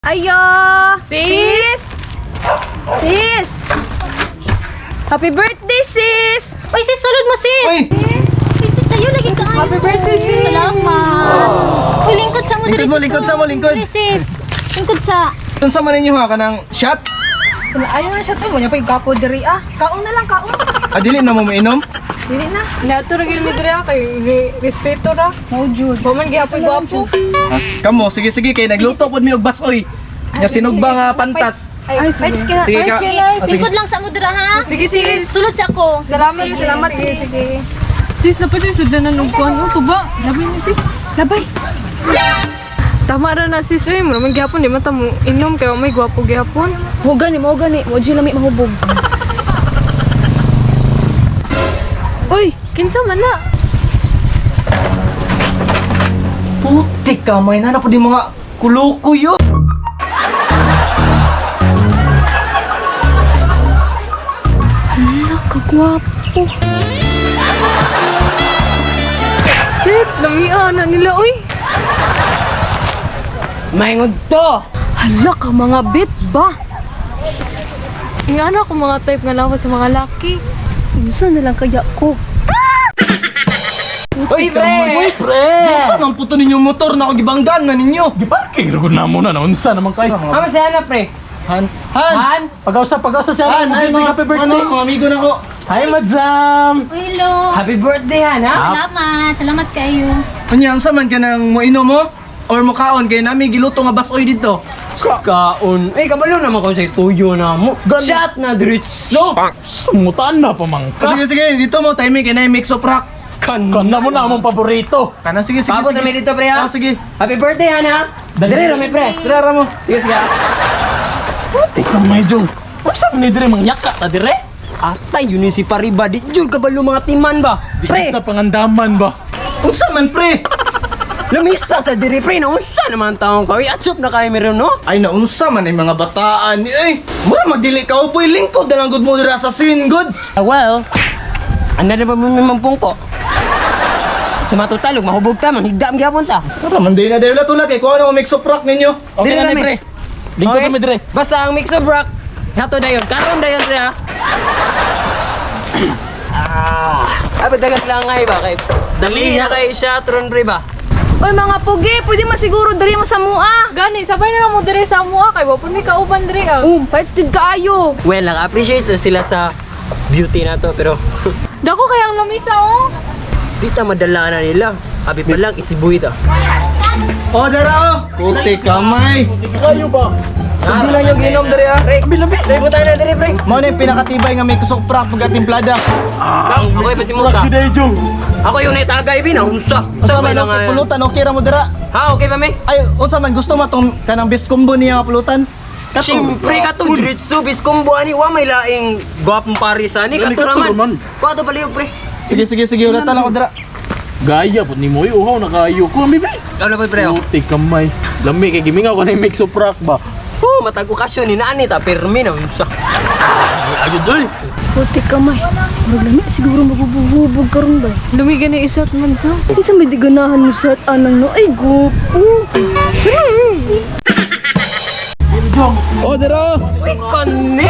Ayo! Sis! Sis! Happy birthday, sis! Uy, sis, sulod mo, sis! Uy! Uy, sis, sa'yo lagi ka. Happy birthday, sis! Salamat! Uy, lingkod sa mo Lingkod diri, mo, sis, lingkod oh. sa mo, lingkod. Diri, sis. Lingkod sa. Unsa man ninyo ha kanang shot? Ayaw na siya to. Muna pa yung gapo diri ah. Kaon na lang, kaon. Ah, dili na mo mainom? Dili na. Nato ra gyud mi diri ah, kay respeto ra. Mo jud. Wa man gihapoy gwapo. As, kamo, sige sige kay nagluto pod mi og basoy. Nya sinugba nga pantas. Ay, Ay, sige na. Sige Ay, ka. sige, Ah, sige. Lingkod lang sa mo dira, ha? Sige, sis. Sulod sa ako. Salamat, salamat, sis. Sige. Sis, dapat yung sudlanan og kuan oh, tuba. Labay ni pi. Labay. Tama ra na sis, uy, mura man gihapon di man ta mo inom kay wa may gwapo gihapon. Mo gani, mo gani. Mo jud lami mahubog. Uy, Kinsa man na? Putik ka, may na po di mga kulukuyo. hala ka gwapo. Shit, lamia na nila uy. Maingod to! Hala ka mga bit ba? Ingano ako mga type nga lawas sa mga laki. Unsa na lang kaya ko? Uy, pre! Uy, pre! Saan ang puto ninyo motor na ako gibanggaan na ninyo? Giparking ra gud namo na naunsa naman kay. Ama si Hana, pre. Han! Han! Han! Pag-usa pag-usa siya. Han! Ay, mga happy birthday. Ano, mga amigo na ko. Hi, madam. Uy, hello. Happy birthday, Han, ha? Salamat. Salamat kayo. Unya, unsa man ka nang moinom mo? Or mukaon kay nami giluto nga basoy dito. Kaon. Eh, kabalo naman ko sa tuyo na mo. Shot na, diretso! Sumutan na pa man ka. Sige sige, dito mo timing kay na mix of rock. Kan na mo na among paborito. Kana sige sige. Pabot sige. na may dito, pre, ha? Oh, sige. Happy birthday, Han, ha? Dire rami, pre. Tara ra mo. Sige, sige. Putik na medyo. Unsa man ni dire mangyaka ta dire? Atay, yun yung si Pariba. Di jud kabalo mga timan ba? Di Pre, kita pangandaman ba? Unsa man pre? lamisa sa dire, pre. Naunsa naman taong kawi. Atsop na kayo meron, no? Ay naunsa man ay mga bataan ni ay. Mura magdili ka upoy lingkod na lang gud mo dira sa sin good. Ah, well, anda na ba mo may mampungko? Sa matutalog, mahubog ta, manghigda ang gihapon ta. Tara man di na dewla tula kay kuha na mo mix of rock ninyo. Okay Dire na ni rami. pre. Lingkod Okay? na mi dire. Basta ang mix of rock, nato dayon. Karon dayon pre ha. Ah, ay dagat lang ay ba kay dali na kay siya tron pre ba. Uy, mga pugi, pwede masiguro diri mo sa mua. Gani, sabay na lang mo diri sa amoa kay wa pud mi kauban diri ah. Paits jud kaayo. Well, naka-appreciate sa sila sa beauty na to pero Dako kay ang lamisa oh. di ta madala na nila. Abi pa lang isibuhi ta. Oh, dara oh. Puti kamay. Kayo ba? Hindi lang yung ginom diri ah. Pre, pre, buta na diri pre. Mao na yung pinakatibay nga may kusok prak pagkatimplada. Ako ay pasimuka. Rock jong. Ako yung naitagay bin, unsa. Unsa man okay pulutan okay ra mo dira. Ha, okay ba me? Ay, unsa man gusto mo tong kanang best combo niya nga pulutan? Kato. Siyempre ka to, diretso, biskumbo ani, wa may laing gwapong paris ani, Dali, katuraman. katuraman. Kuha to palihog pre. Sige sige sige, wala ta lang ko dira. Gaya pud nimo oy, uhaw na kayo ko mi be. Ikaw na po pre. oh. Putik kamay. Lami kay gimingaw ko na yung mix of rock ba. Oh, matag okasyon ni naani ta pirmi na unsa. Ayun dul. Puti kamay. Maglami siguro magubuhubog karon ba. Lumi gani isot man sa. Isa may diganahan mo sa anang no. Ay, gupo. Oh, dira. Uy, kani!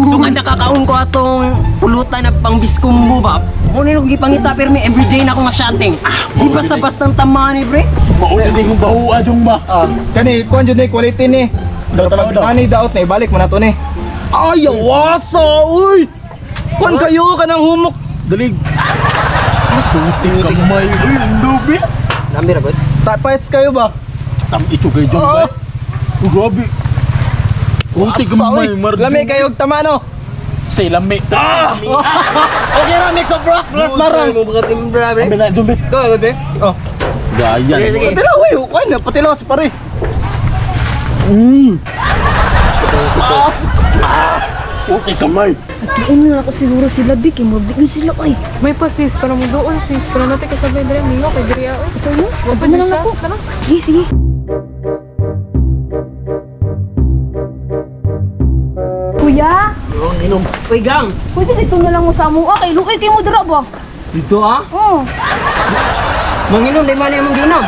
So nga nakakaon ko atong pulutan na pang biskumbo ba? Muna nung gipangita pirmi everyday na ako nga shotting. Di basta-basta ang tama ni pre. Mao na yung bahua jong ba. Ah, kani kuan jud ni quality ni. Daw, Daw daw. ani daot na ibalik mo na to ni. Ay, wasa oy. Kuan kayo kanang humok. Dalig. Putik kamay. Uy, lubi. Nami ra god. Tapaits kayo ba? Tam ito kay jong ba. Oh, grabe. Putik Asa, kamay oy. marjo. Lami kayo og tama no. Say lami. Ah! Okay ra mix of rock plus marang. Mo mga timbra pre. Ambil na jong be. Go, go pre. Oh. Gaya. Sige, sige. Patila uy, kuan na patila si pare. Putik kamay. Una na ako siguro sila bi kay murag di yun sila ay. May pa sis para mo doon sis para natin kasabay diri mingo kay diri ah. Ito no. Wa pa Ano jud lang siya. ako. Tara. Sige, sige. Kuya, Uy, gang. pwede dito na lang mo sa mua kay luoy kay mo dira ba? Dito ah. Oh. Manginom di man imong ginom.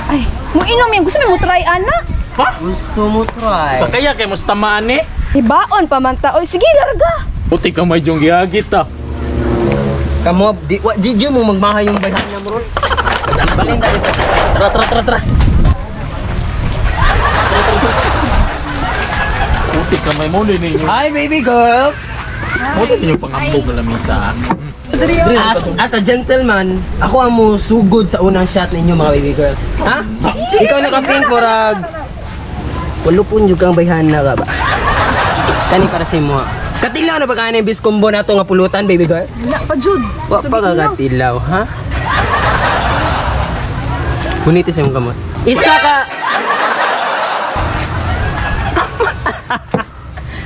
Ay, mo inom yan. Gusto mo try ana? pa. Gusto mo try? Pakaya kay mas tamaan eh. Ibaon pa man ta. Oy, sige larga. Puti ka may jong gihagit ah. Kamo, di, wa, di mo magmahay yung bayhana mo ron. Balin dali pa. Tara, tara, tara, tara. Puti ka may mo ninyo. Hi, baby girls! Mo ninyo pangambog na lamisa. As a gentleman, ako ang musugod sa unang shot ninyo mga baby girls. Ha? Ikaw naka-pink, murag. Walupon yung kang bayhana ka ba? Kani para sa imo. Katilaw na ba kanin bis combo na to nga pulutan, baby girl? Wala pa jud. Wa pa ka katilaw, ha? Puniti sa imong kamot. Isa ka!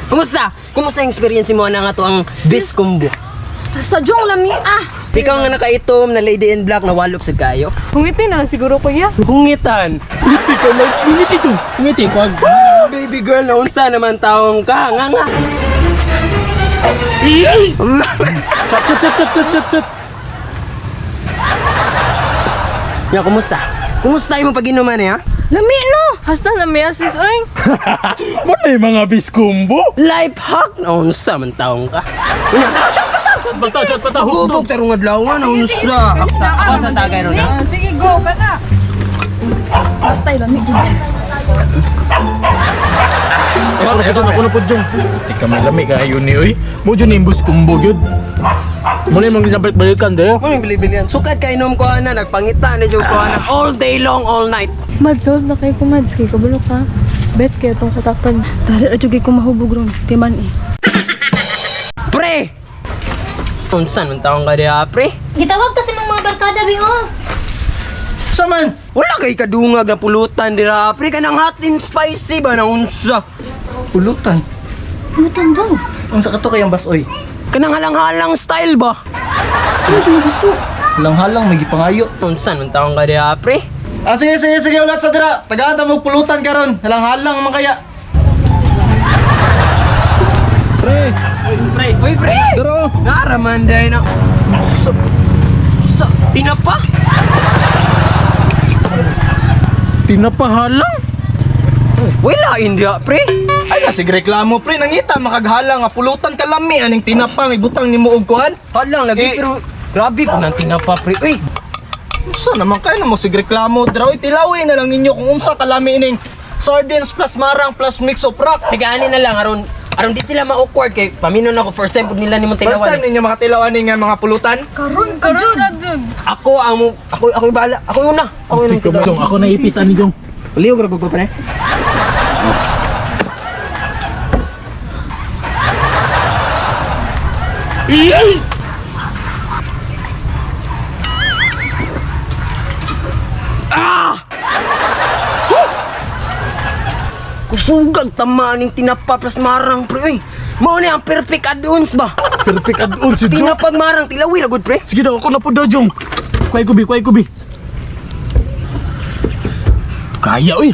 Kumusta? Kumusta yung experience mo na nga to ang bis combo? Sa jong lami ah. Ikaw nga nakaitom na lady in black na walop sa kayo. Hungiti na lang siguro kuya. Hungitan. Puti ka may ngiti jong. Ngiti pag. Baby girl, naunsa naman taong ka. Nga nga. Chat chat chat chat chat chat. Ya, kumusta? Kumusta imong pag-inuman eh, ha? Lami no. Hasta na miya sis oy. Mo na yung mga biskumbo. Life hack! Naunsa man taong ka. Unya, tara, shot pa ta! Bata, shot pata. Pagubog, tarong adlaw nga, naunsa. Ako sa tagay ron, ha? Ah, sige go ka na. Patay lami jud. Ito, ito, ako na po jong. Puti ka may lami kayo ni oy. Mo jud ni imbus kumbo gyud. Mo na yung mga ginabalik-balikan dayo. Mo yung bili-bilihan. Sukad ka inom ko ana, nagpangita na jud ko ana all day long, all night. Mads, solve na kayo ko Mads. Kay kabalo ka. Bet kayo tong katapan. Dali ra jud kay ko mahubog ron. Timan eh. Pre! Unsa man taong ka diha, pre? Gitawag kasi mga barkada bi oh. Saman? Wala kay kadungag na pulutan dira, pre. Kanang hot and spicy ba na unsa? Pulutan. Pulutan daw. Unsa ka to kayang basoy? Kanang halang-halang style ba? Halang-halang may gipangayo. Unsa man taong ka diha, pre? Ah, sige, sige, sige, ulat sa dira. Tagaan ta mo pulutan karon. Halang-halang man kaya. Pre, Pre, uy pre! daro. Naraman day na. Sa tinapa? Tinapahalang. Wala India, pre. Ay, na sige reklamo pre, nangita makaghalang nga pulutan ka lami aning tinapa may butang nimo og kuan. Halang lagi Eh. pero grabe po nang tinapa, pre. Uy, Unsa naman kayo na mo sige reklamo dira. Oy, tilawin na lang ninyo kung unsa kalami ining sardines plus marang plus mix of rock. sige ani na lang aron aron di sila ma-awkward kay paminon ako first time pud nila nimo First tilawan. time ninyo makatilaw ani nga mga pulutan. Karon ka jud. Karon ra jud. Ako ang mo ako ako bahala. Ako una. Ako una. Jong, ako naipis ani jong. Liog ra ko pre. Ah! Huh! Kusugag tama ning tinapa plus marang pre. Uy, mao ni ang perfect add-ons ba? Perfect add-on si Jong. Tinapag marang tilawi ra gud pre. Sige daw, ako na po daw, Jong. Kuhay ko, bi, kuhay ko, bi. Kaya, uy.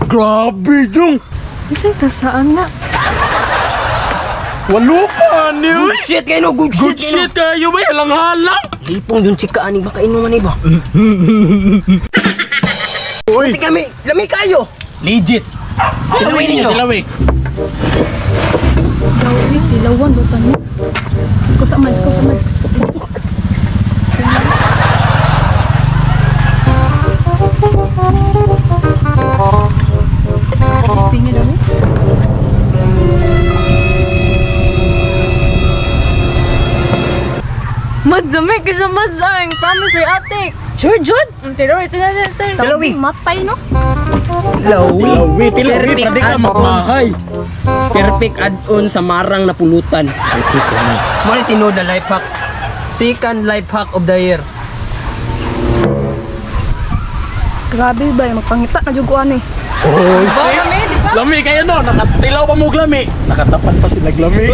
Grabe, Jong. Unsay kasaan na? Walo pa, ni, uy. Good shit kayo no, good, Good shit, kayo. shit kayo, ba? Halang-halang. Lipong yung chika ani makainuman ni ba? Uy. Buti kami, lami kayo. Legit. Tilawin ninyo. Tilawi. Dawi tilawan do tanin. Ko sa mads, ko sa mads. Stingin daw. Mads, dami ka siya Mads ay. Promise way ate. Sure jud. Ang tilawi, tilawi, tilawi. Tilawi. Matay no. Tilawi. Tilawi, tilawi. Perfect Pwede ka add-ons. magmahay. Perfect add-on sa marang na pulutan. Mo ni tinuod na life hack. Second life hack of the year. Grabe ba magpangita ka jud ko ani. Oh, Ba, lami, di ba? Lami kayo no, nakatilaw pa mo og lami. Nakatapan pa sila lami.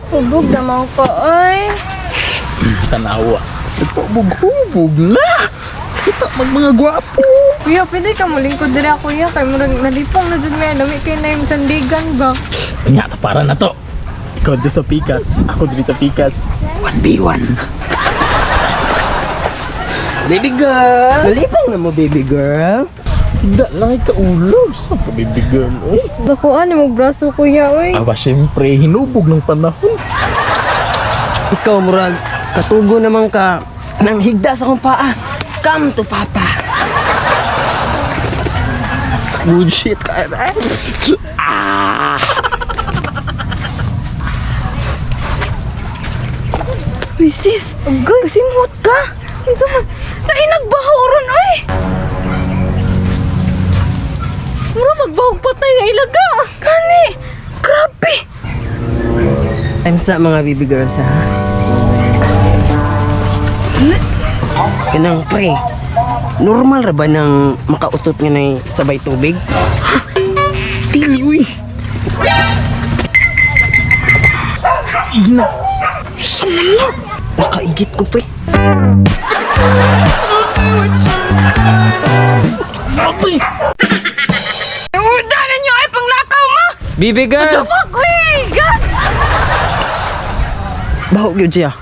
Hubog naman ko oy. Tanawa. Hubog-hubog na. Kita mag mga gwapo. Kuya, pwede ka mo lingkod dira kuya kay murag nalipong na jud may lami kay na yung sandigan ba. Nya, para na to. Ikaw dito sa pikas, ako dito sa pikas. 1v1. Baby girl! Malipong na mo, baby girl. Higda lang ay kaulo. Saan ka, baby girl? Oy. Nakuha ni mo braso kuya oy. Aba, syempre, hinubog ng panahon. Ikaw, murag, katugo naman ka nang higda sa akong paa. Come to papa. Good shit ka. Ah! Uy sis, agay, simot ka. Unsa man? Nainagbaho ron oy. Mura magbahog patay nga ilaga. Kani, grabe. I'm sa mga baby girls, ha? Kanang pre, normal ra ba nang makautot nga nay sabay tubig? Dili, uy. Ina. Sama na! Nakaigit ko, pre. Pre! Orda ninyo ay panglakaw mo. Baby girls! Fuck, uy, God. Baho gyud siya.